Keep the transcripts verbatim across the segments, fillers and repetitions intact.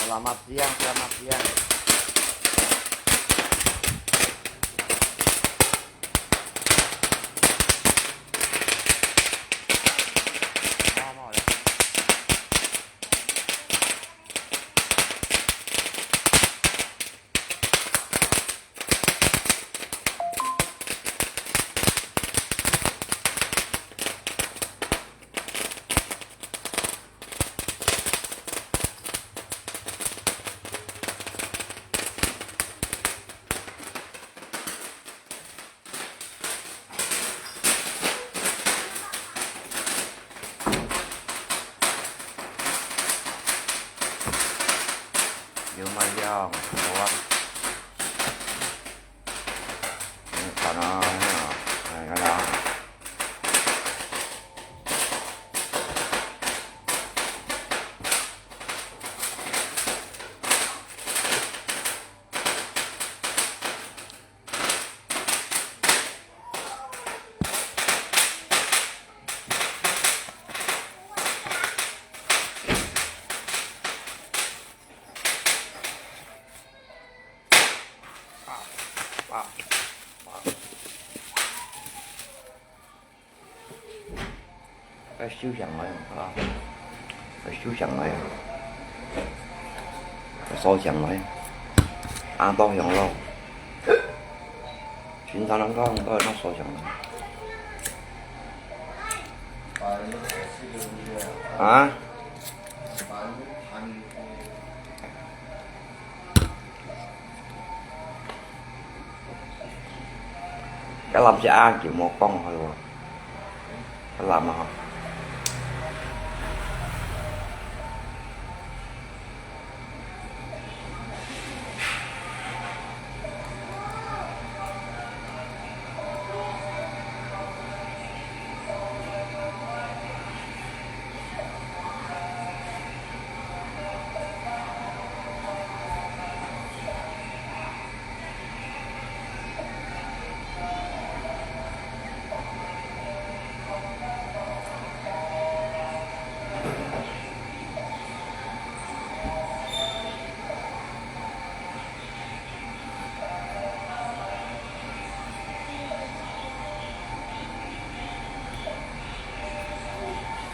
Selamat siang, selamat siang.有乜用？好啊。嗯，好了，好了，哎，好了。 愛收上來啊，愛收上來啊，愛收上來，啊，當香咯。尋常人講都愛當收上來。啊？ 該淋隻啊，就莫講佢喎。該淋啊！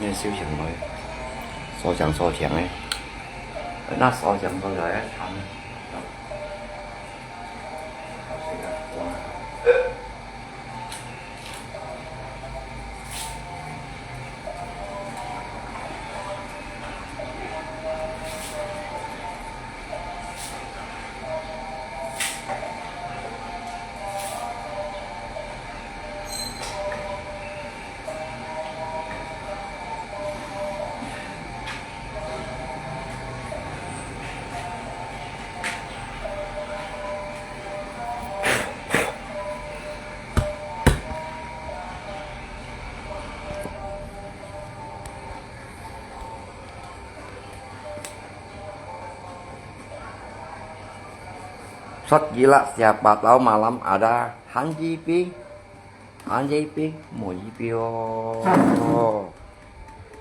你收上來，收上收上个，那收上收上个，慘啊！ Shot gila, siapa tahu malam ada hanji pi, hanji pi, mo ji pi oh.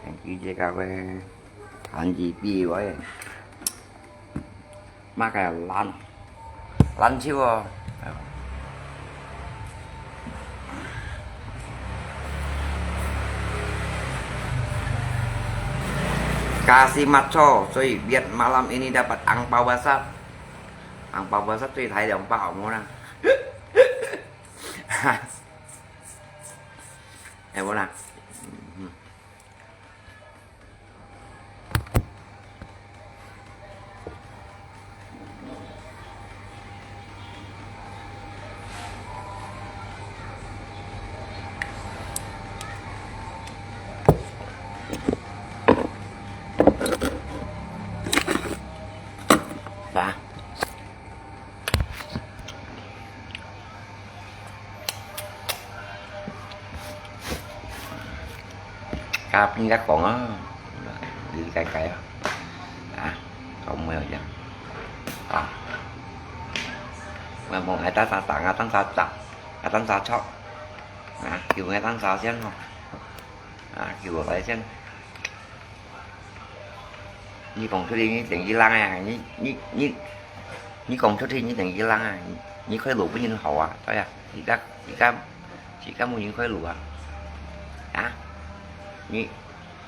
Hanji je ka we, hanji pi we. Maka lan, lan chiu oh. Kasih macho, 所以 biar malam ini dapat angpau basah. Angpau basah 最少兩百，有無啦？有無啦？嗯。 Kap ni dak kong ah, di kai kai ah, ah, kau mo yang, ah, mo mo ai ta sa tang ah tang sa chak, ai tang sa chok, ah, kiu ai tang sa sian ho, ah, kiu ai sian. 你講出去，你等於人啊！你你你你講出去，你等於人啊！你你開路分人好啊，對啊！自家自家自家無人開路啊！啊！你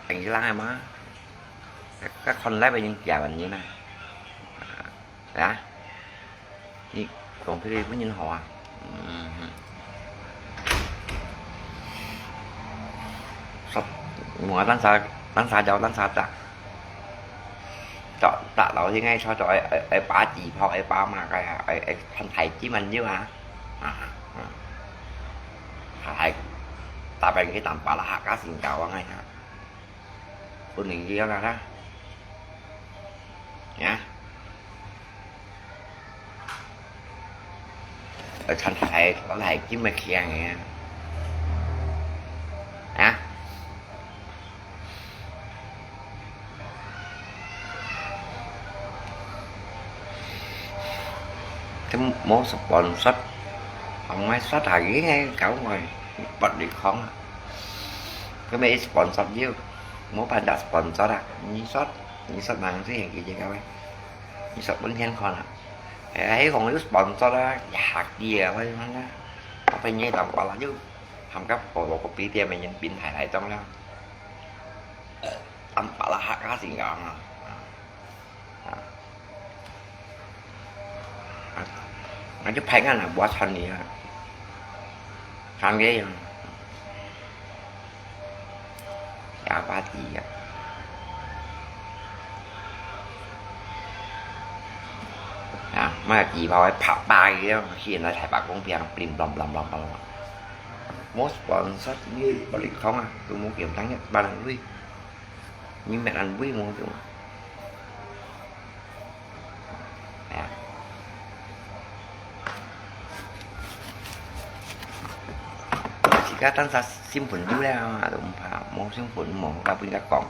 等於人啊嘛！該看來分人家問人啊！啊！你講出去分人好啊！嗯，煞，我單啥單啥招單啥打。 Cọ, cọ tau si ngai cọ cọ ai, ai, ai pá chỉ pau, ai pá mah ai, ai, ai thân thầy chỉ mình chứ mà. À, à. Thầy, ta bên cái tầm pá là hạ cá xin chào anh ấy hả? Ôn định gì đó đó. Nhá. Ở thành thầy, có thầy chứ mà kia nghe. Hả? Cái mối sponsor, không ai sát hại cái ngay cậu rồi, bật đi không à. Cái mấy sponsor chứ, mối bạn đã sponsor à, như sót, như sót bằng cái gì kia các bạn. Như sót bốn千con à. Ê, thấy còn cái sponsor đó, hạt gì à, phải không đó. Không phải nhảy tầm vào là chứ. Không cấp của, của, của pi tiền mà nhìn pin thải lại trong đó. Tầm vào là hạt cá gì đó mà. À. Nó chứ phải ngăn là bó chân đi à. Chân ghế rồi. Chả bá gì à. À, mà chỉ vào cái pháo ba kia, khi nó thải bạc công việc, blim blam blam blam blam. Most sponsor như bảo lĩnh không à, tôi muốn kiếm tăng nhất ba lần lui. Nhưng mà ăn vui muốn kiểu. Nè。自家單儕身份有了啊，都毋怕，無身份無，甲分人家講。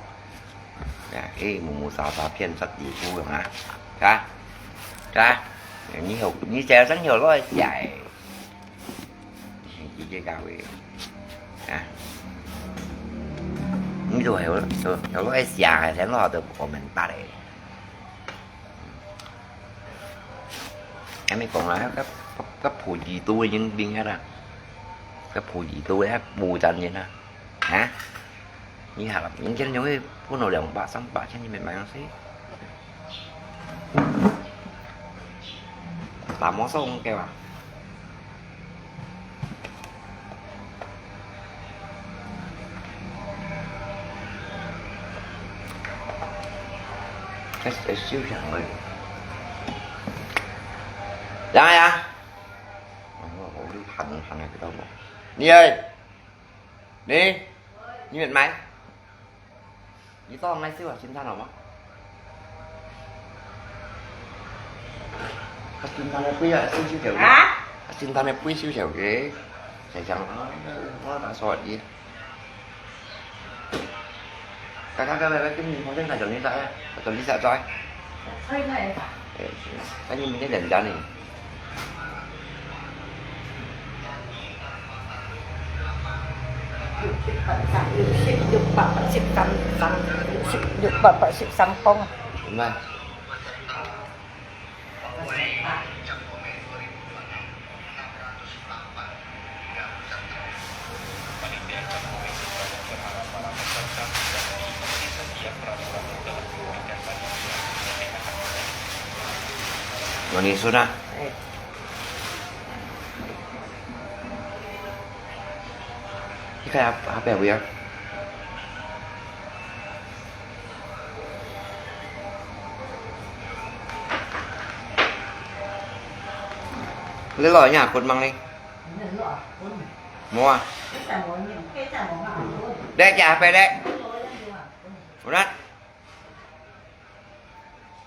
啊，誒，無無啥啥騙殺人夫用啊，是吧？是吧？你有，你只要真有落去食誒。 直接教會。啊。你都係有，有，有落去食个，先落都無明白个。還沒講啊，甲，甲普吉都已經變个啦，甲普吉都个無戰人啊。 啊？你好，明天就會分我兩百、三百千，你買東西。打魔獸給我。開始休息了。來呀！哦，我，我就喊，喊那個到我。你哎，你，你買？ 你到該燒啊，新餐好嗎？啊，新餐个杯啊，燒燒條个。啊？啊，新餐个杯燒條个，想想啊，我打算你。剛剛剛剛跟你好像那種你在啊，那種你在在。可以可以。哎，那你明天怎么讲呢？ 六十、六百八十三，六十、六百八十三磅。明白。有你说的。哎。 你看下，下邊位啊。你老人家骨mang呢？無啊。來，下邊來。有啦。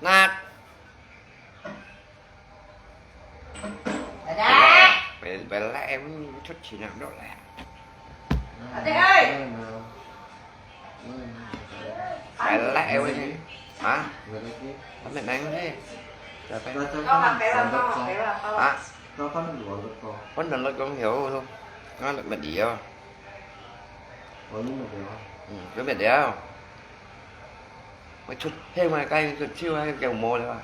那。 大家。Balik, balik, em, cut sini dulu lah. Ada, eh. Balik, em. Hah? Kami nang ni. Siapa? Kau pakai lah, kau pakai lah, kau. Hah? Kau kan dulu kau. Kan dulu kau hiu tu. Kan dulu dia. Oh, ini dia. Hmm, kami dia. 我出，嘿，我該出手啊，就無了啊。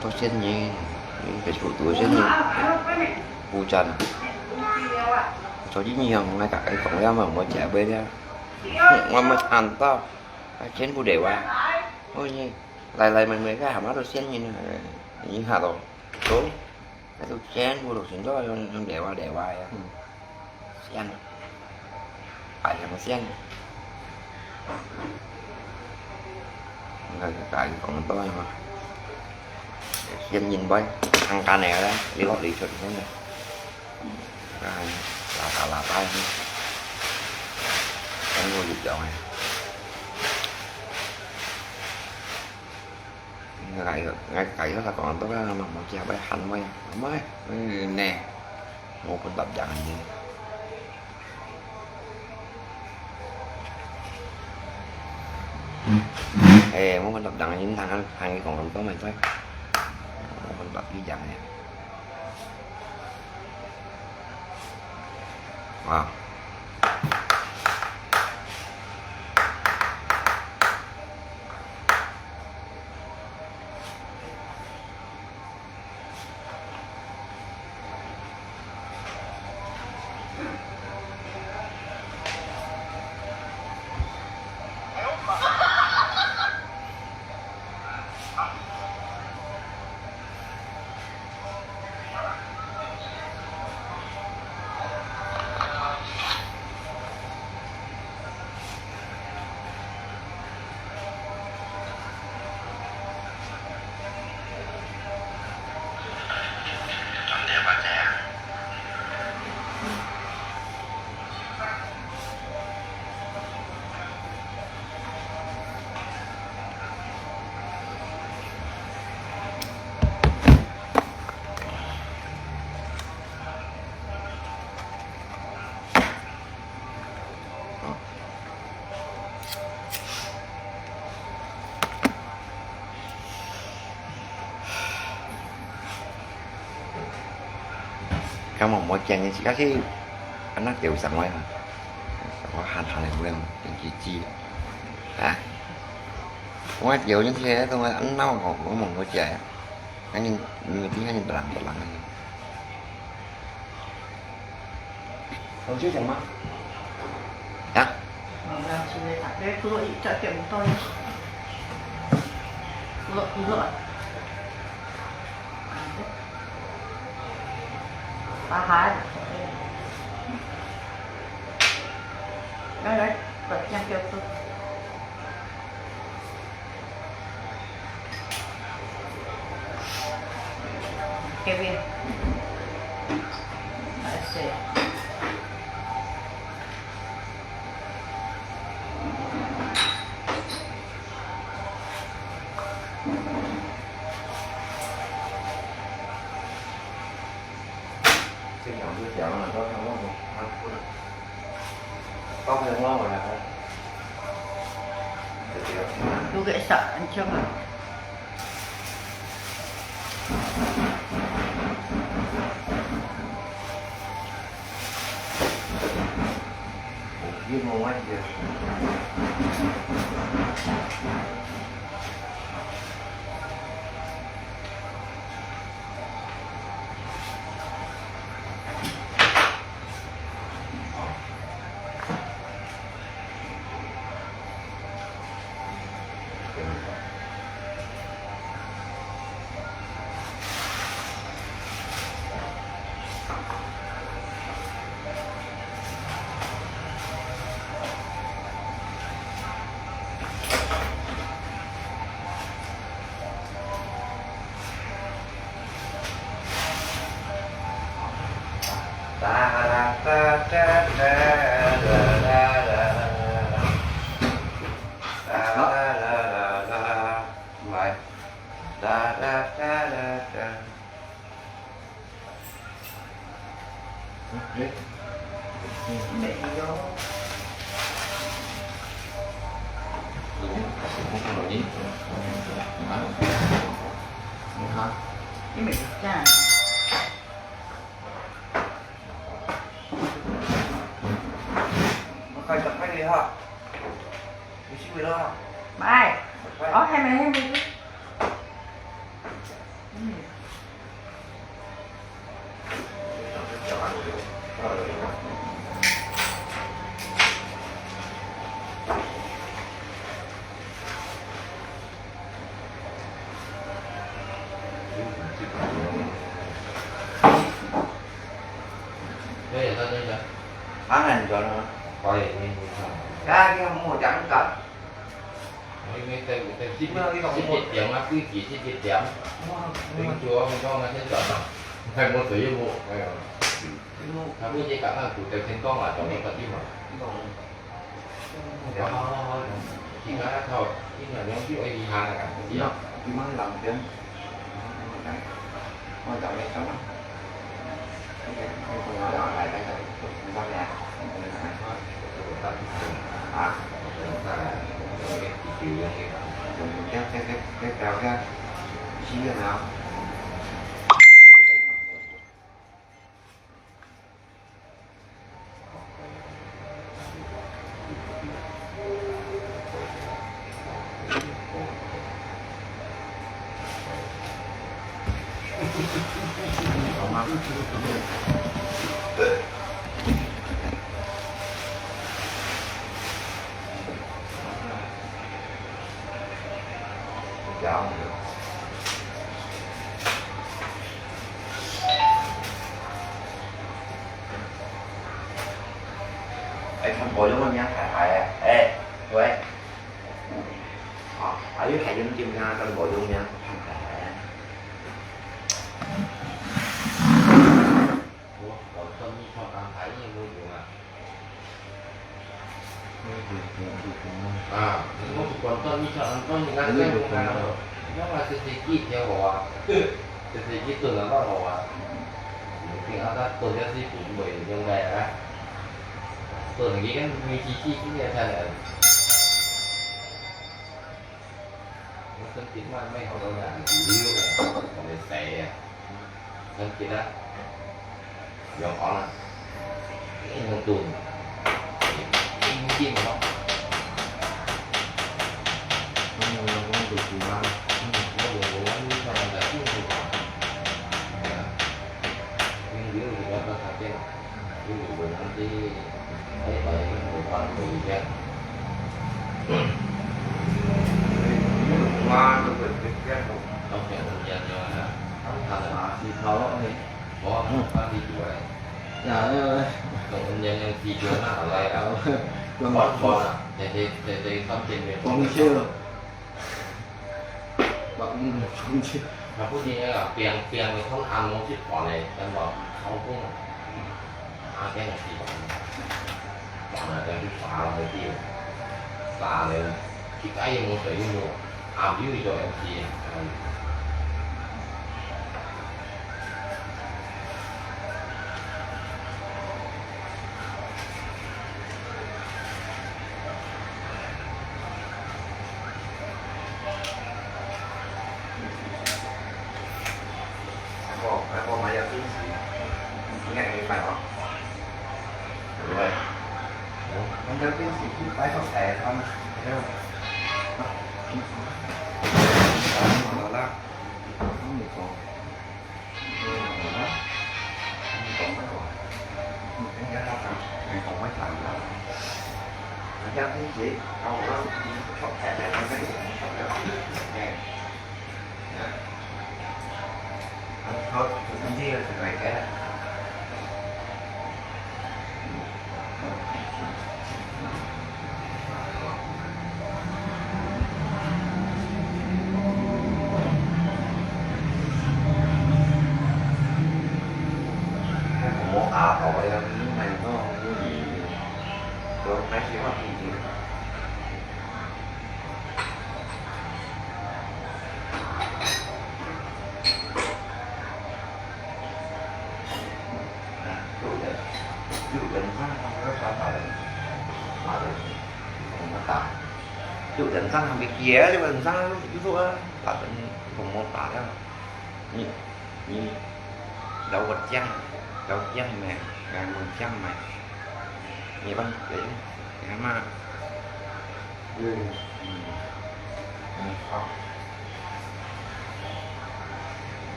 多少錢呢？你个速度先呢？不赚啊。手機你用，我大概講了嘛，我吃不了。我没看到，啊，全部的哇。我呢，来来回回个蛤蟆都先呢，你看到，都，那都全部都先到，用用的哇的哇呀。嗯。 先，擺上先。應該係擺講到嘛，先人位，行間个咧，你落你出先啊。啊，拉拉拉拉，全部入場啊！ 𠊎，𠊎，𠊎个講到啦，嘛，無食會寒會，寒會，嗯，呢，無分別樣呢。欸，無分別樣，你聽，聽佢講咁多咪得，無分別樣呢。啊。 今日無見你，自家去，恁樣丟上來啊！我閒閒个，無人，真係知，啊！我丟進去，同我恁樣講，我問我姐，恁樣，嗯，你看你不冷不冷啊？ 好久讲吗？啊？来，来，把酱掉出。 Kevin. I see. 你，啊，你看，你每次这样，我开始拍你哈，你去不了。喂，喂。哦，还没，还没。嗯。 啊，你讲呢？我也没印象。啊，你看我讲一个。 我应该在，在十一，十一点啊，对起十一点。哇，零九啊，我讲啊，先转啊，还没水又没，哎呀，他不是刚刚煮的天光啊，怎么个地方？哇，好，好，好，你看他头，一两两句，哎，厉害了，感觉。你看，你看两边。 哎，看保佑个名牌牌哎，哎，喂。啊，啊，你还用金啊，看保佑名牌牌哎。我，我算命算安排，你有没有用啊？ 啊，你讲是关照你想安到你那个用啊，那么是谁记得我啊？是谁记得那么好啊？你听啊，他蹲下去不会用的啊。蹲下去跟没机器，今天才能。 我身體慢慢好多呢，你溜了，我们谁呀？身體呢？有好了，运动，运动哦。我有，我有，我有，我有，我有，我有。哎呀，运动，你不要说他变了。 啊，風車。 啊，毋係風車。啊，本身个啊，平，平个通暗攏是盤个，等無透風啊。啊，這樣是盤，盤啊，就去炸落去，炸了，去解也無水用無，暗有一個M C啊。 哦，還好買隻冰淇淋，應該可以買哦。對不對？哦，買隻冰淇淋去拜託台灣，還有，好啦。上还没接，这个上又说打人，我没打了。你你老我讲，老讲没，俺们讲没，你帮人，你看嘛。嗯嗯嗯，好。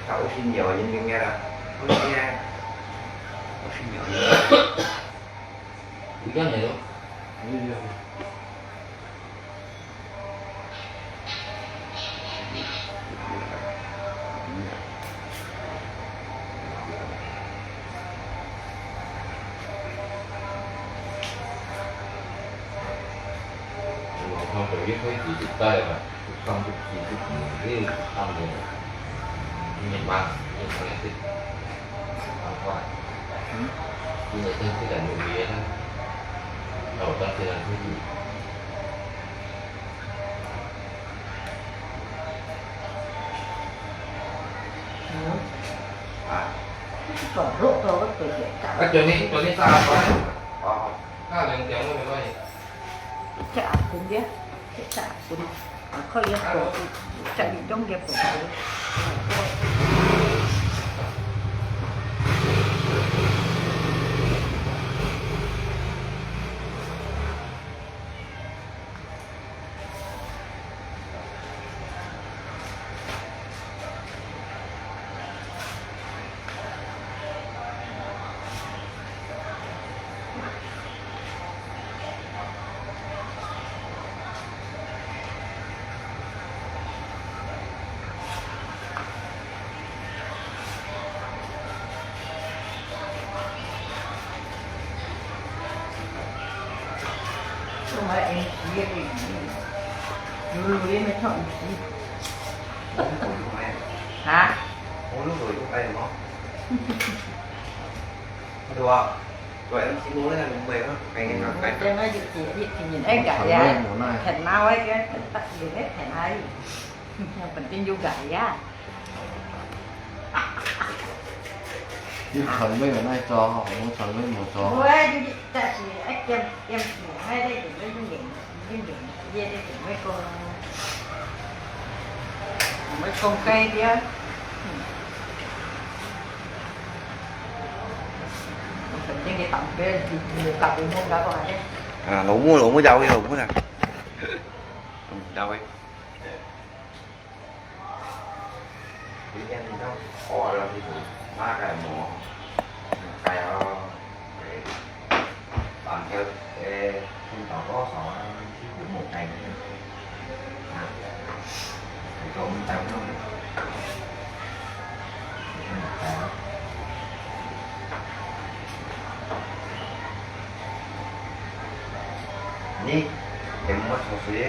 他有心有人应该了，我现在我心有人。 一样的咯。我看可以开始一代了，上不去，不可能，这个上面，你妈，你妈这。 嗯。啊。啊，昨日，昨日打過來。哦。那兩點鐘沒關係。 隻阿公个，隻阿公，啊，可以一個，十二種个寶貝。哈？對啊，對，恁辛苦咧，毋會啊，平平啊，嗯，該。這個就係你平平愛改呀，平常無奈。平常愛个，平常个平常。本身就改呀。你傳媒有哪做？我傳媒無做。無啊，你，但是愛兼，兼顧，還得有那種人。 恁樣，你也得準備講，準備講該个，嗯。反正你當兵，你，你打工弄个話呢？啊，老母，老母教會，老母啦。嗯，教會。 你看你看，哦，那是哪个毛？哎呀，板条，诶，你找多少啊？有没有概念？啊，你给我们讲讲。你，你没出息。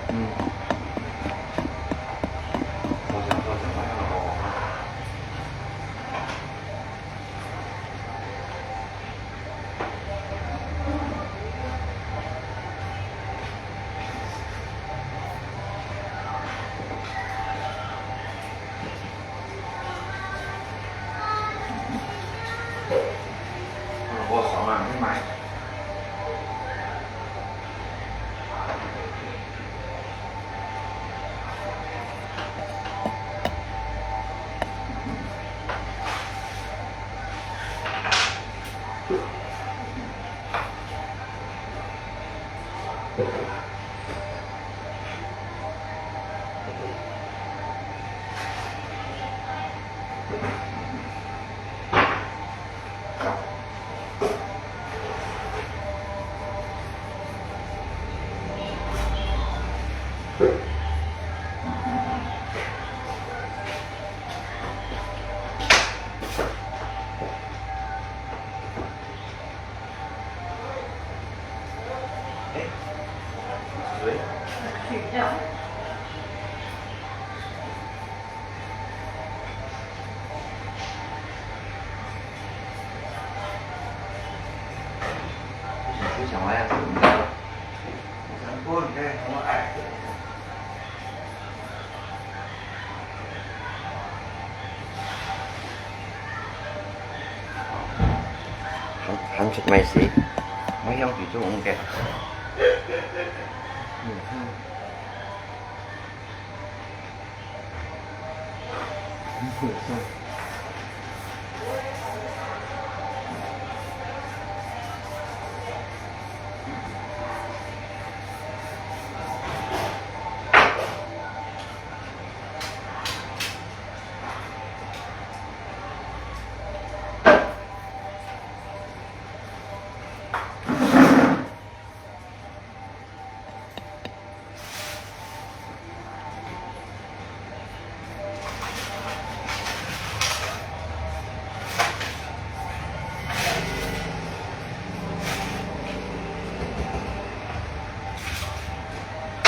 嗯。哎，水。不想，不想玩呀，怎么办？我想说，你在跟我爱。 還，還食麼个？我想佢做五個。嗯，嗯。嗯，嗯。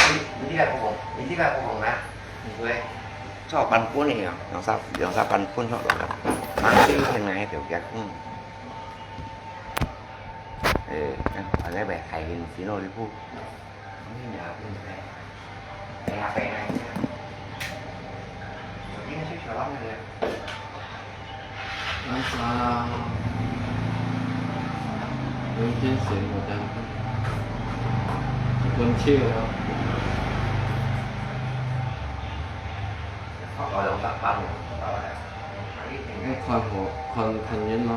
你，你這個不紅，你這個不紅啊？你會。做版本个啊，兩三，兩三版本做落來。拿去現在條件，嗯。誒，啊，這邊還很新哦，你不。 啊，有一點鹹，我這樣看。很切哦。要看好，看，看遠咯。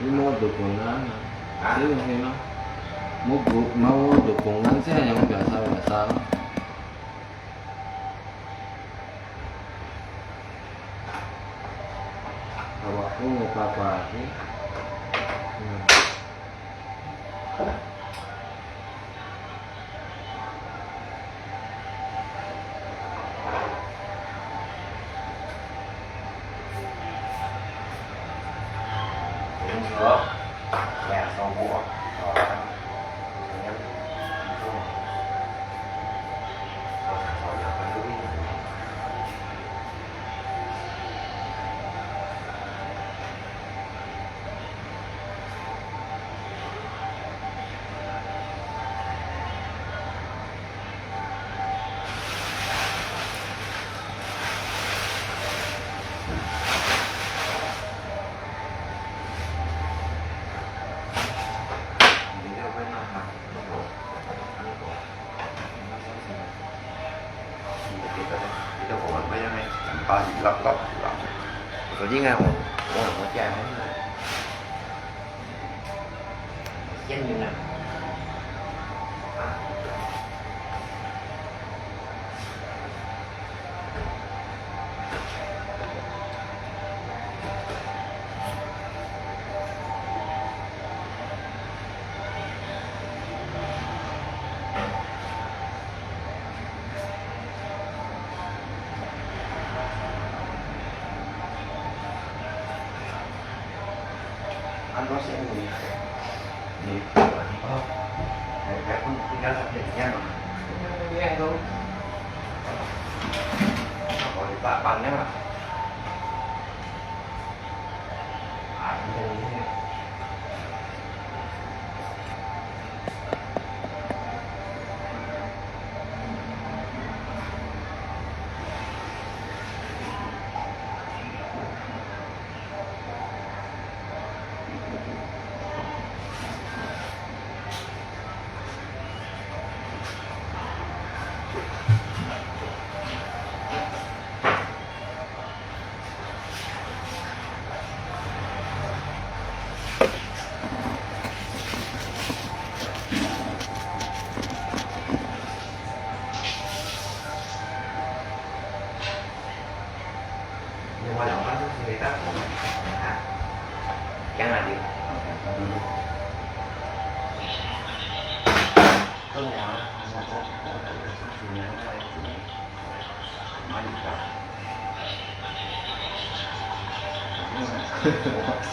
你無讀公案啊？啊？這種係嗎？無讀，無讀公案，這樣用biasa-biasa咯。好吧，因為爸爸，嗯。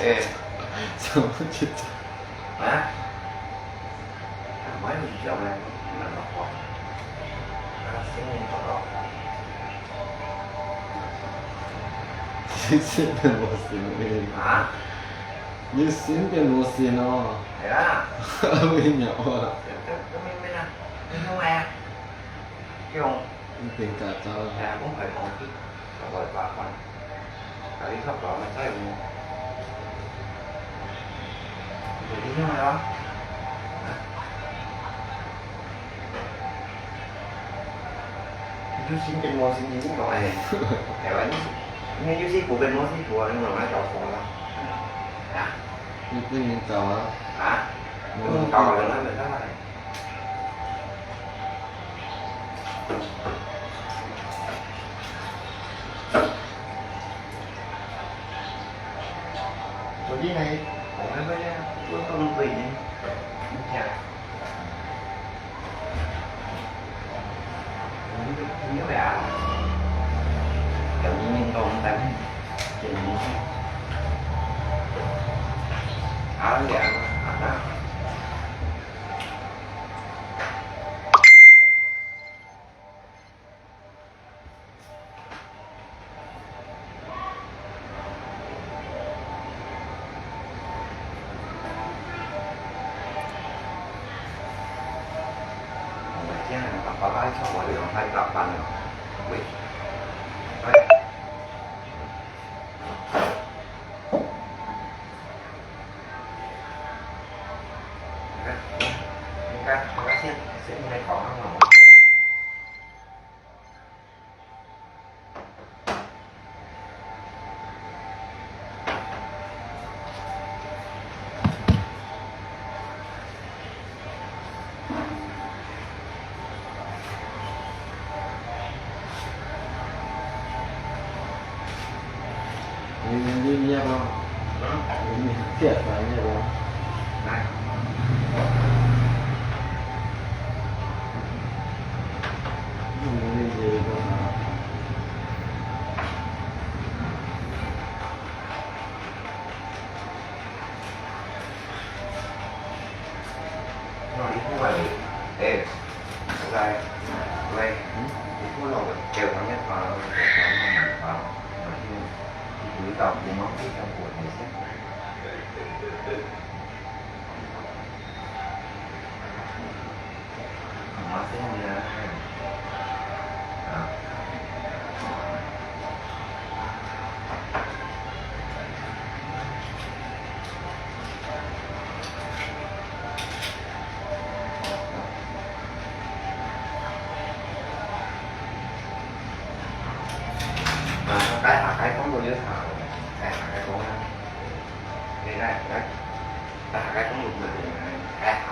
哎，什么去找？啊？我也不晓得，没办法。啊，新年快乐。新年快乐，新年。啊？你新年快乐哦。哎呀。为什么啊？这，这，这没，没啦，没弄哎。用。你点假招啊？哎呀，我还忘记。 十个八块，啊，你看包仔使無？有影啊！啊？你就新年無新年，你講哎，台灣，你，你有時無變無事做啊，你講來搞啥啦？啊？你不能搞啊。啊？不能搞啊，那沒辦法。 昨天還，我們不是，我不能回去，你看，你有呀，有你們講的，真的是，啊，兩，啊，那。 你，你，你要不要？啊？你，你，这个，你要不要？来。你，你，你，你， 啊，該下該講到有啥？該下該講啊。該該該，該下該講到，該下。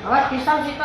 啊，第三集个。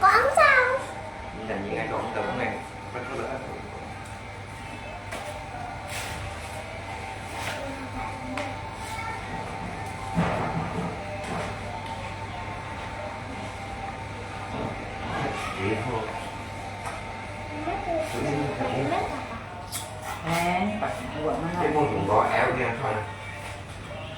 廣州。你等應該廣州咩？不錯的。N，你無用過L个出來。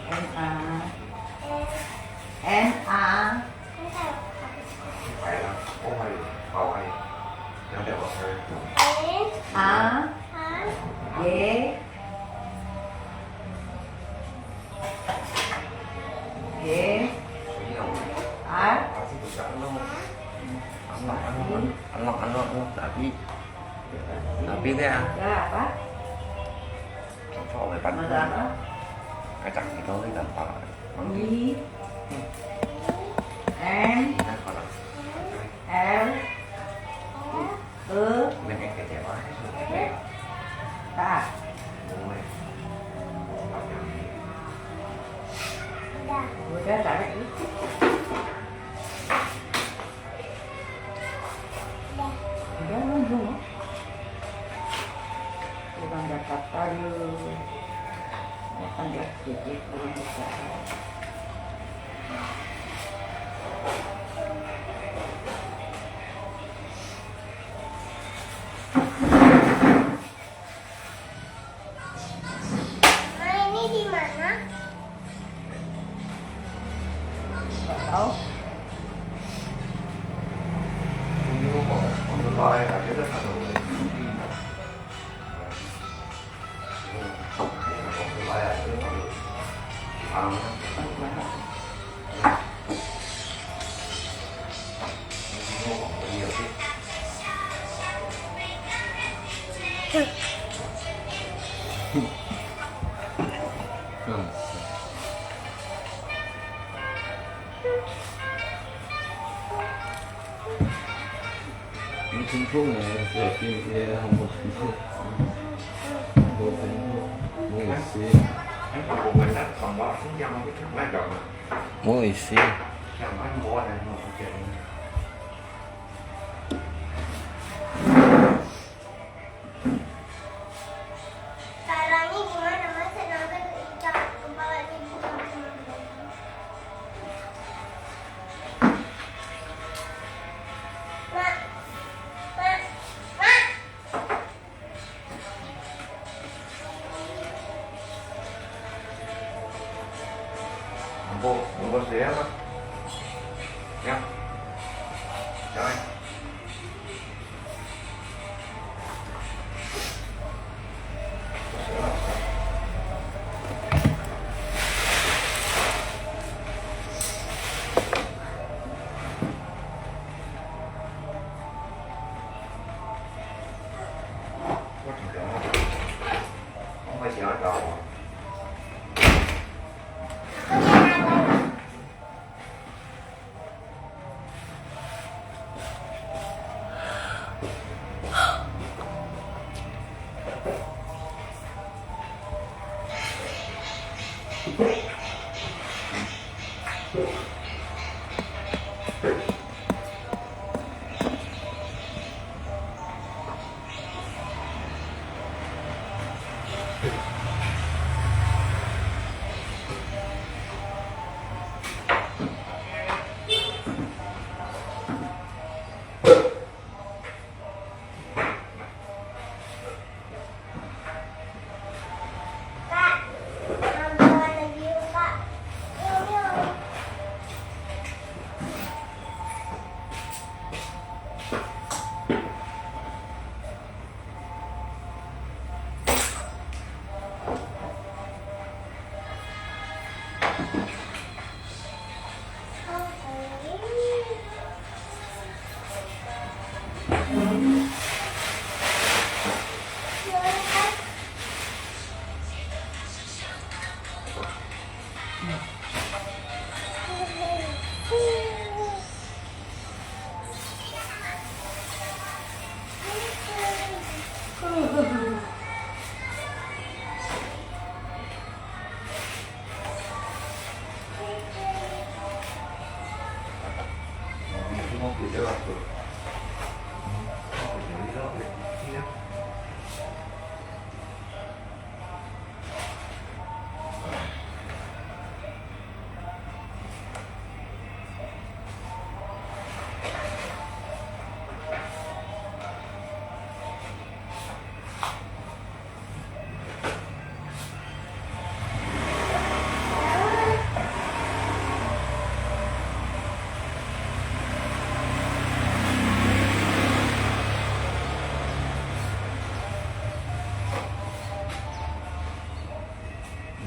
N R。N R。R。J。J。R。Anong, anong, anong, anong, anong, tapi, tapi dia. Ya, apa? Ada apa? Kacang hijau ni gampang. I. M. L. Ơ. Ơ. Ơ. Udah, tarik. Udah, belum, belum. Kurang dapat tarik. Makan dah sedikit, belum bisa. Ma, ini di mana? Nggak tahu.你成功了，是吧？今天很不成功，很不成功，不好意思。不好意思。Nunggu, nunggu siya, Mak. Ya. Jangan.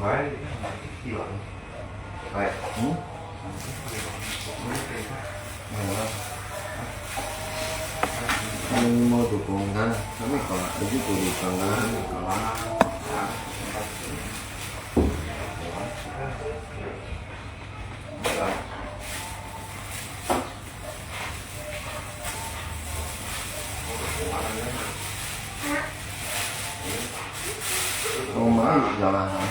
喂，喂，嗯？嗯，無讀功課，還沒講啊，你就讀功課啊。Kau mai jalan ha?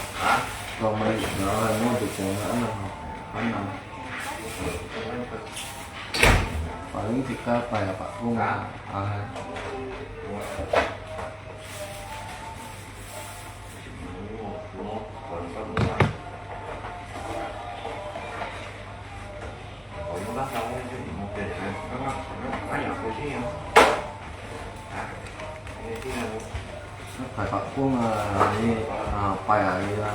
Kau mai jalan, mau tu kau nak anak ha? Anak. Paling tika pai apa pun ha? Ah. Phải bạc khuông à, đi, à, phải à, đi là.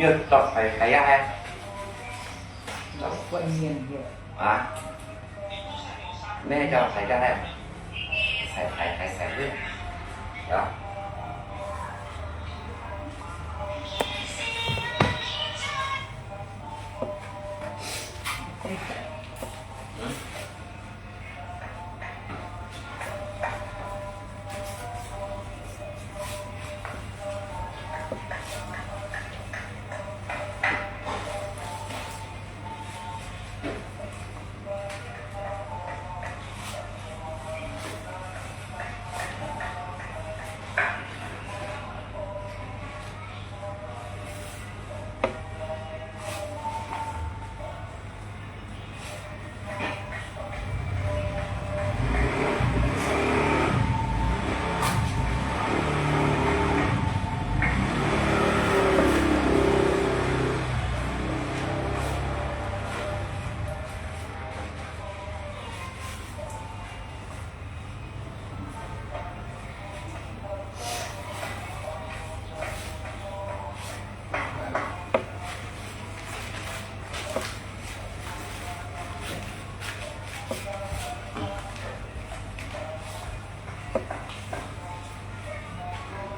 又到排排呀还，我念念。啊？没叫排呀还，排排排排队，啊？嗯？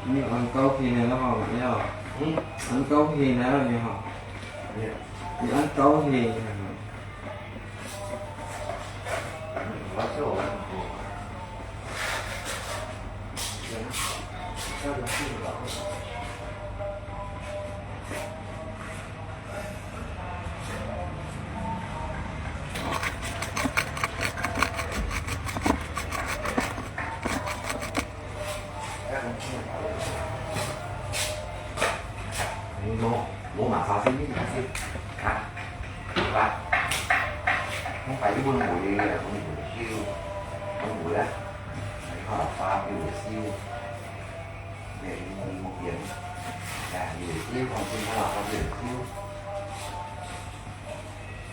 你安高興了吼，了。嗯？安高興了，你好。你安高興了。 你無，無嘛，花生你毋食啊？來，我把你問我的，問我的，問我的，你看花比我燒，你你我變，哎，你燒，放心，他老花比我燒，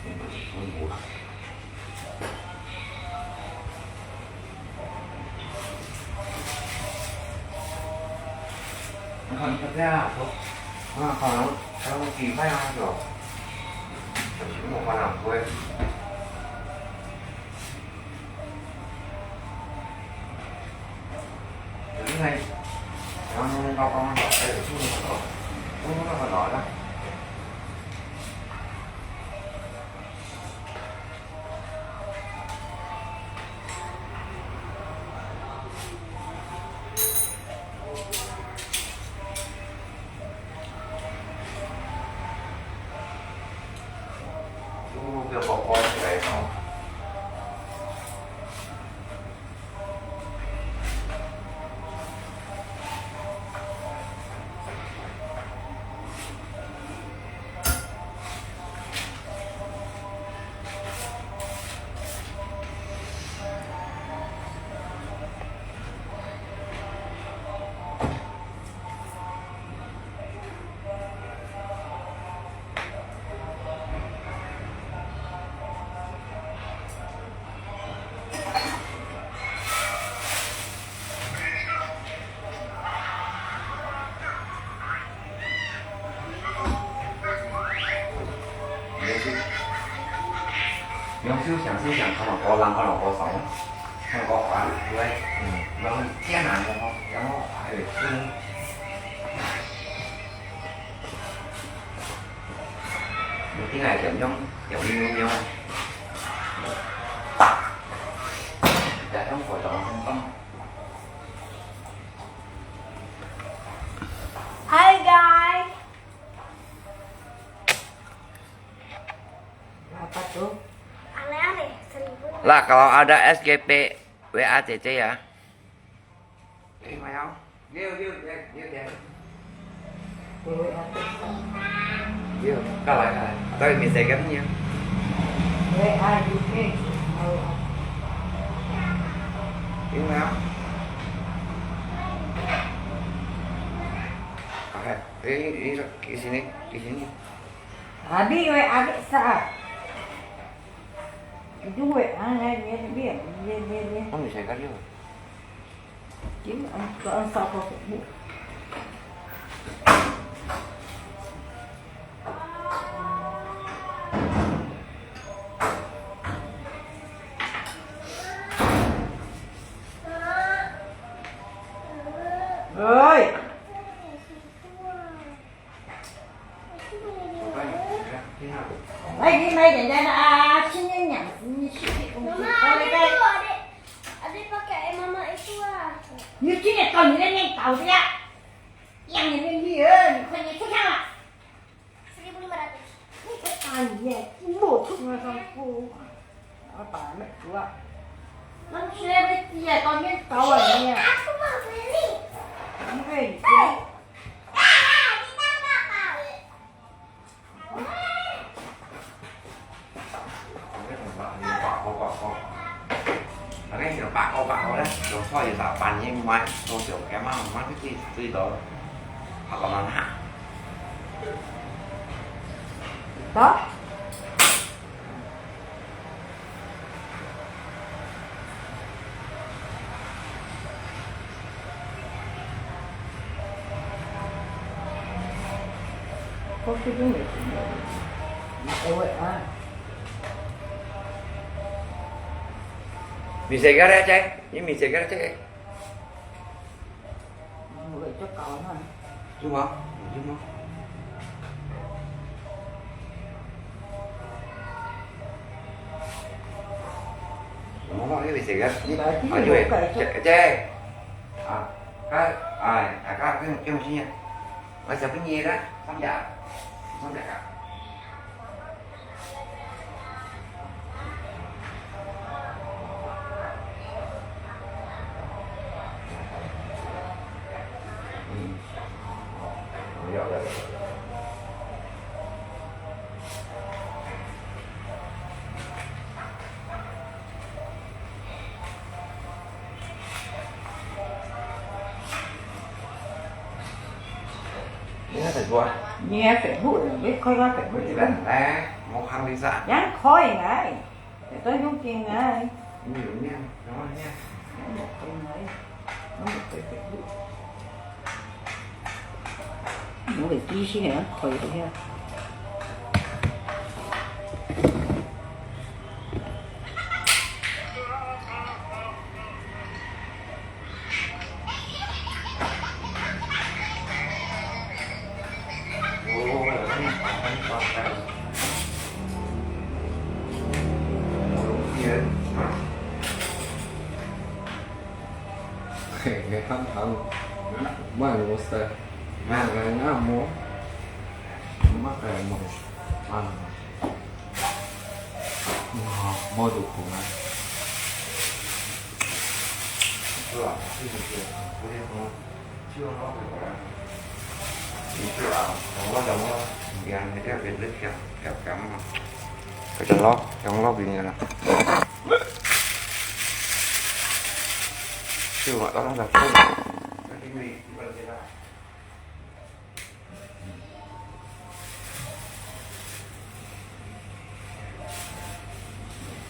問我，問我。 你看，你看這樣，我，我看，看我幾塊啊，就，就是我看人會。就是那，然後剛剛那個，哎，就是那個，就是那個來了。 用手，用手想想想，看到高浪，看到高潮，看到高潮，对，嗯，然后艰难的吼，然后还有吃。你进来点用，点用用用，来用火烧很棒。 Hai guys. Apa tuh? Aneh-aneh, seribu. Lah, kalau ada S G P, W A C C ya. Eh, Mayang. Dia, dia, dia, dia, dia. Iya, kalah, kalah. Atau yang saya kan ya. Where are you going? Ini ya. Oke, ini, ini, di sini, di sini. Abi, where abi sa? Itu where, ah, ya, ya, ya, ya, ya, ya. Kan bisa kan ya? Chính ông, ông sao không? 老师呀，让你们女儿，你快点出场了。你这大爷，你莫出来上课，我打没出啊。那谁被爹到你搞啊你？你被你爹。 好。 我最近也是有，偶尔啊。Mì xèo个咧，姐，你mì xèo个咧，姐。有个足夠啦。有無？有無？有無？你mì xèo个，你，啊，你，姐，姐。 啊，該，哎，啊，該，叫，叫麼个啊？𠊎小朋友啦，三隻，三隻啊。嗯，有，有，有，有。 你看Facebook啊？你看Facebook啊，你開個Facebook。來，來，無行李啥？也可以來，也都有進來。你有面，有面。也可以來，也可以Facebook。 我个機器人開一下。嘿，你看看，慢我噻，慢个按摩，慢个按摩，啊，哇，没得空啊。是吧？是不是？昨天从 佢就落，就落畀你啦。就話當然就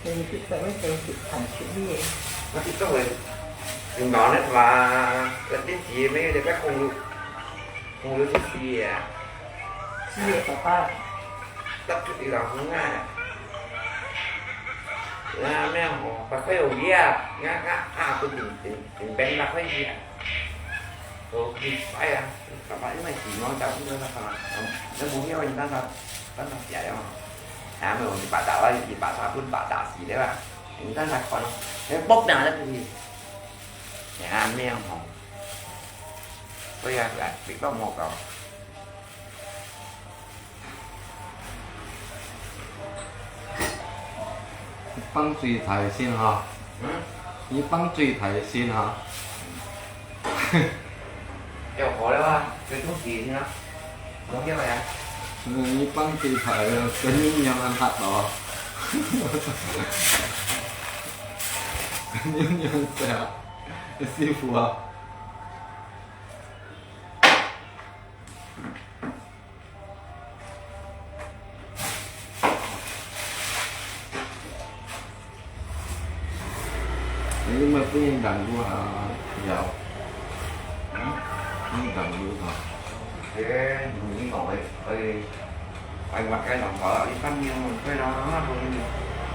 你講个，你講个，你講个，紅油，紅油去洗啊。洗个爸爸。擸出去老公啊。啊，咩吼，八塊有理啊，啊，啊，啊，都平，平，平平八塊錢啊。哦，你快啊，爸爸因為洗毛巾，你那個，那不要，你那個 等下食了嘛。啊，無一百打，一百打分百打死了啊！你等下看咯，你搏命咧，你。啊，咩吼？所以啊，力都無夠。放水才行哈。嗯？你放水才行哈。 有好了啊，就中สีนะ น้องเรียกอะไรอ่ะ 嗯，你放水才了，跟你一样很好哦。跟你一样很好，师傅啊。 你有沒有不願意等我啊？有。嗯？你等我啊？誒，你講誒，誒，誒，我該兩個，一般人我會啦，我會，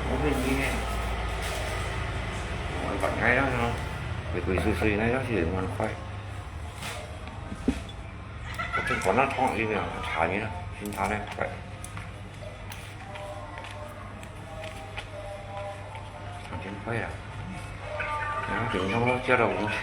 我會呢。我會該啦，鬼鬼祟祟那樣是很快。我就管他痛，因為他查你了，先查呢，快。 上天快了，然後平常我叫了我们去。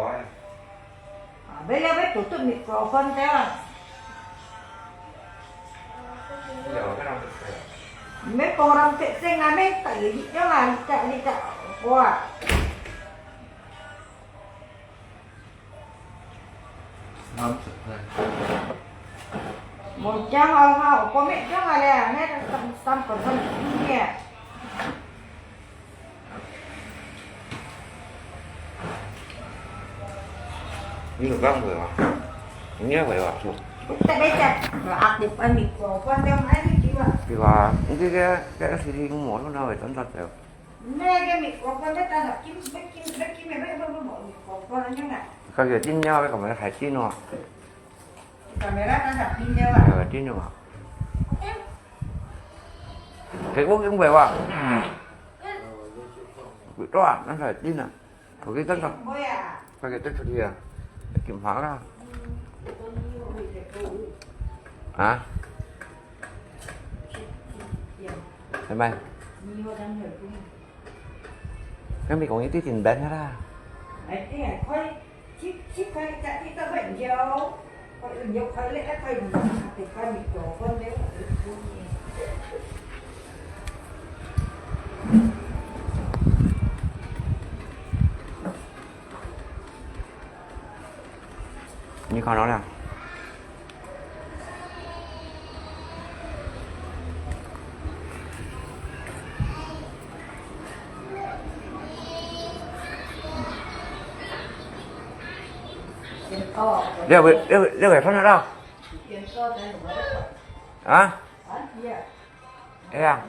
啊，要了要堵堵microphone个啊。有，該人毋使。毋免講人特徵啊，免逐个一樣啊，你隻，你隻，我啊。 無講啊，哈，我講咩講啊咧，那个三，三个三个。你有講話嗎？你也會話，是吧？你在那講，我壓力把你過關掉，哪里去啊？對吧？你這个，這个事情我都拿來當作走。 那个microphone在打啥？金，要金，要金的，要，要，要，要microphone，恁樣啊？佢个音量要幹嘛？海信哦。Camera打啥？音量啊？呃，音量啊。嗯。佢講英文哇？嗯。佢多啊，那个音啊。我给等等。不会啊。快给带出去啊！警察啦。啊？ 係咪？你有講佢對，你講佢對真笨个啦。哎，哎呀，佢，佢，佢，佢，佢，佢，佢，佢，佢，佢，佢，你看到了？你要不，要不，要不要放得到？啊？哎呀。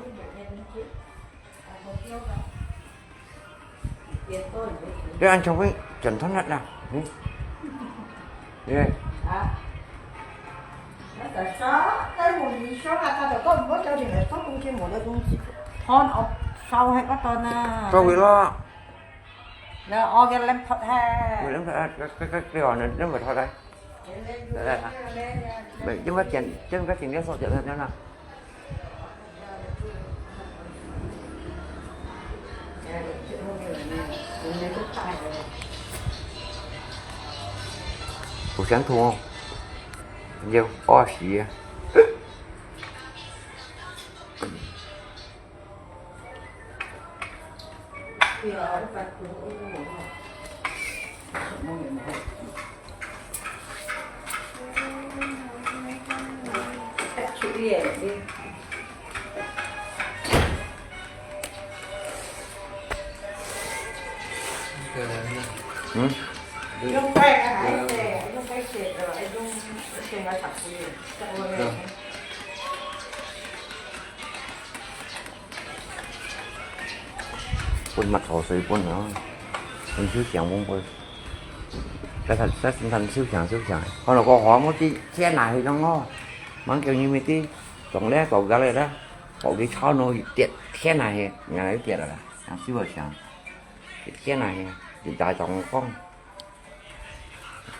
你恁重會剪斷啦，嗯？耶。啊？那个啥，該問你說啊，他就講，我叫你來做東西，我的東西，turn off，燒迄個燈啊。做會咯。那我个laptop係。我laptop，該，該，該，該，你，你咪拖來。來，來，來。喂，你咪剪，你咪剪掉手剪掉啦。 好想吐哦，要屙屎啊！ 嗯？用快个還係，用快些个，用，用个較貴。 分蜜糖水分啊，分手香分分。再看，再看手香，手香。看到个花木的，天哪，迄種哦，蛮叫你们的，从来搞过来的，搞个超能一点，天哪，嘿，原来一点了啦，像手香，天哪，嘿，就大众讲，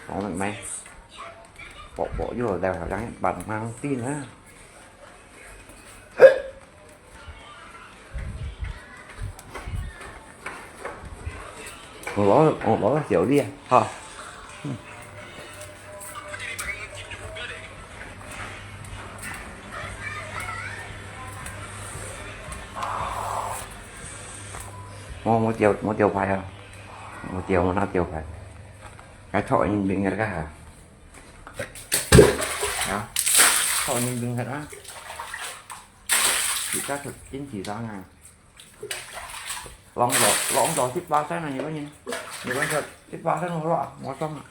我们买，薄薄又来，好像蛮蛮低呢。我老，我老小弟啊，哈。我，我掉，我掉牌啊，我掉，我拿掉牌，还错人兵个干啥？啊，错人兵个啊，你家是真紧张啊。 浪到，浪到十巴仙啊，日本人，日本人十巴仙好了，我讲啊。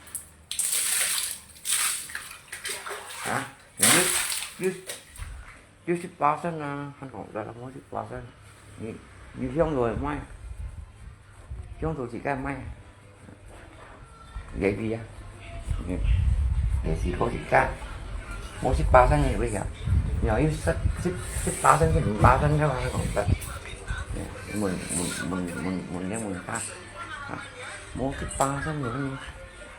啊，你，你，你十巴仙啊，还讲得了，我十巴仙，你，你想要卖，想要自家卖。 个个啊，嗯，也是好自家，無十巴仙个位啊，然後又十，十，十巴仙、十五巴仙个嘛，講得。問，問，問，問，問了問他，啊，無十巴仙个位，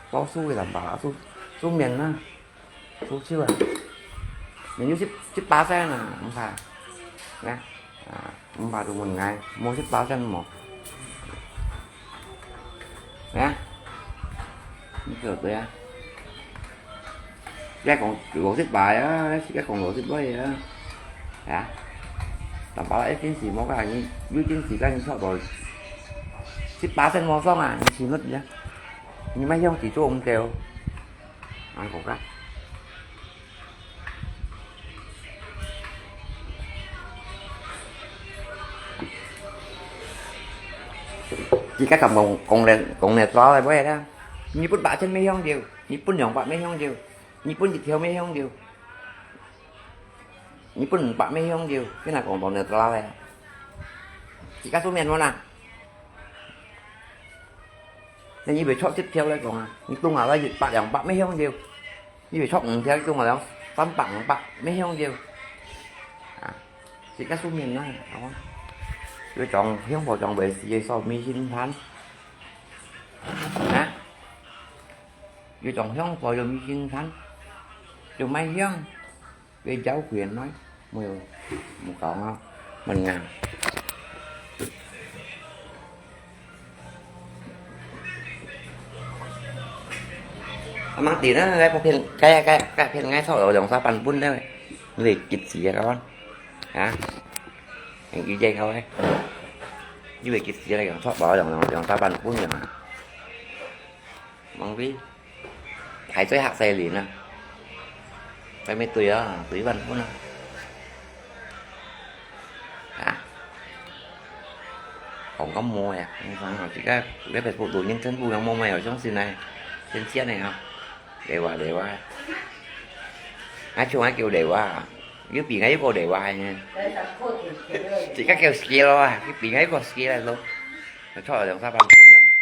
老師个人吧，書，書面啊。 出手啊！你有十，十巴仙啊，毋怕。來，啊，毋怕就問𠊎，無十巴仙無？來啊，你做對啊。你講五十巴啊，你講五十巴啊。啊，但把一件事無个，你有件事跟你差不多，十巴仙無爽啊，你請佢啊，你莫用去做毋對。 恁好个。自家敢講，講了，講了抓來買啦。你分八千乜香掉，你分兩百乜香掉，你分一條乜香掉，你分五百乜香掉，你若講講了抓來。自家出面無啦？ 你以為撮十條來講啊，你當下來一百兩百乜香掉，以為撮五條，你當下來三百五百乜香掉。啊，自家出面啊，好啊。有種香火種為事業所迷信攤，啊，有種香火有迷信攤，就賣香。 佢交quyền nói, mùi, mùi cỏ ngon, mình ngà. Mang tí nữa, cái phiên, cái, cái, cái phiên ngay sau đó dòng sao pan bún đấy. Người kịp xí các con. Hả? Anh đi dây thôi. Như vậy kịp xí này dòng sao đó dòng, dòng, dòng sao pan bún rồi mà. Mang tí. 排最客勢人啊。該乜對啊，對萬分啊。啊？講个無呀，你講啊，這個，這個普通人真不能摸摸，有相信呢，真正的哈。對哇，對哇。啊，像啊叫對哇，有比𠊎有個對哇呢。這個叫skill啊，有比𠊎有個skill咯。錯了兩三萬分了。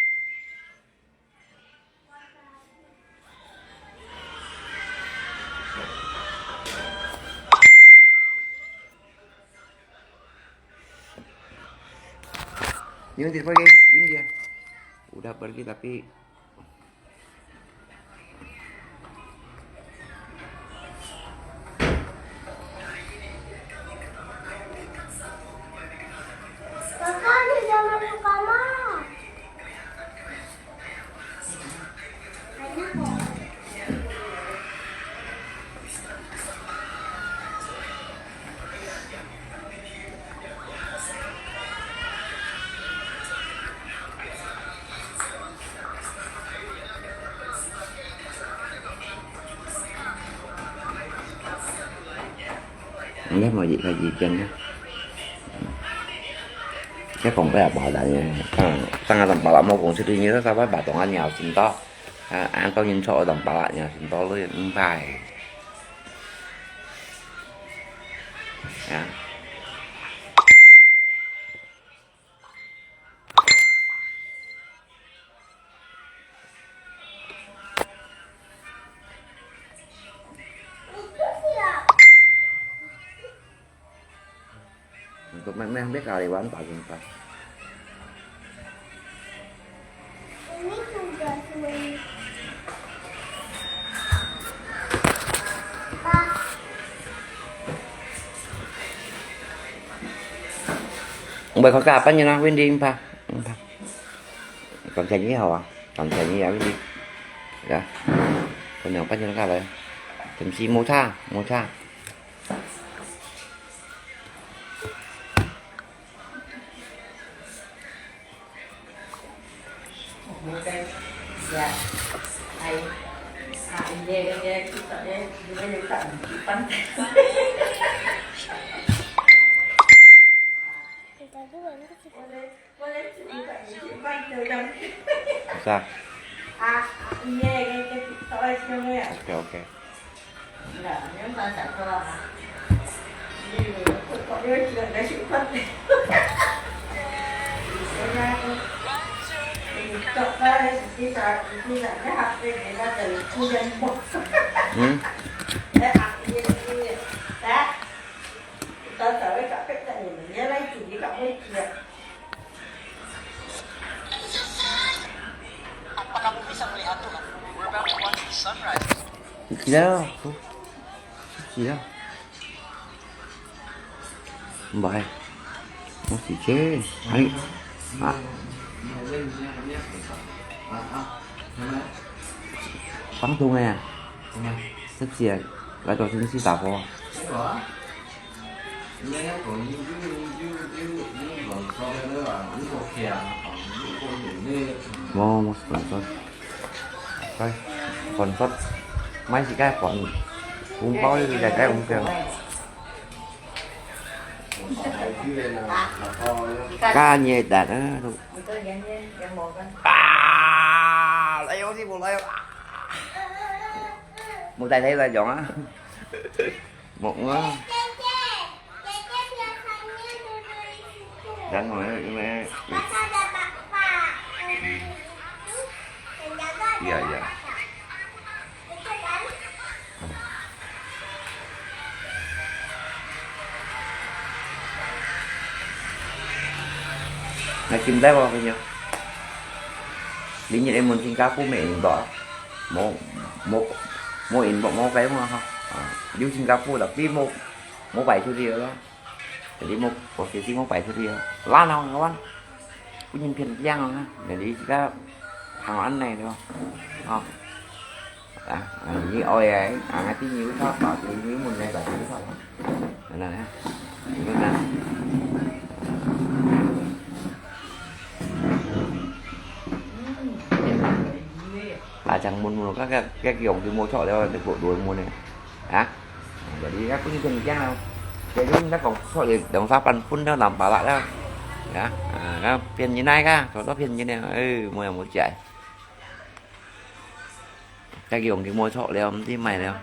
Ini pergi, ini dia. Udah pergi tapi Kakak, ni jangan lupa, Ma. Ang dahil mo, di ka di dyan na. Cái phòng cái là bảo là, à, tăng là tầm bảo là một phòng sư đi như đó sao phải bảo tổng ăn nhau xin to. À, ăn tao nhìn số tầm bảo là nhau xin to luôn, không phải. À. Untuk main-main, dia kali wan tak jumpa. Không phải có cả apa như nào, quên đi, Mpa. Mpa. Còn 便宜好啊，當便宜啊，你，呀，分兩百千下來，點心無差，無差。Sa? OK, OK. Hmm? Sila, oh. Sila. Mbai. Masih cek. Hai. Ah. Pang tu ngaya. Sejak. Lai tua sini si tapo. Mo, mo sponsor. Coi, sponsor. Mai si kai sponsor. Hùng bao đi, kai kai hùng bao. Cá nhẹ tạt á, thu. À, lai yo si mo lai yo. Mo tai thai lai yong á. Mo ngua. Đang ngồi, ngồi. Iya, iya. Nãy chim đáy vào cái nhá. Lý nhị em muốn chim cá phú mẹ in bỏ. Mô, mô, mô in bỏ mô cái mà ha. À, dù chim cá phú là phí mô, mô bảy triệu đi đó. Jadi mô, có thể phí mô bảy triệu đi đó. Lá nào ngon. Cũng nhìn phiền giang rồi ha. Jadi chỉ có hàng ăn này được không? Không. À, à, như ôi ấy, à, ngay tí nhiêu thọ, bảo tí nhiêu một ngày bảo tí thọ. Đó là, đó là, là chẳng muốn mua các, các, các kiểu thì mua thọ theo được bộ đuổi mua này. Hả? Jadi aku ni kena jang tau. Jadi ni kong sok di dong sapan pun dah nampak lah dah. Ya, ha, kan pian ni nai ka, contoh pian ni nai. Eh, mua mua cai. Cái kiểu cái mua thọ leo, không tí mày leo.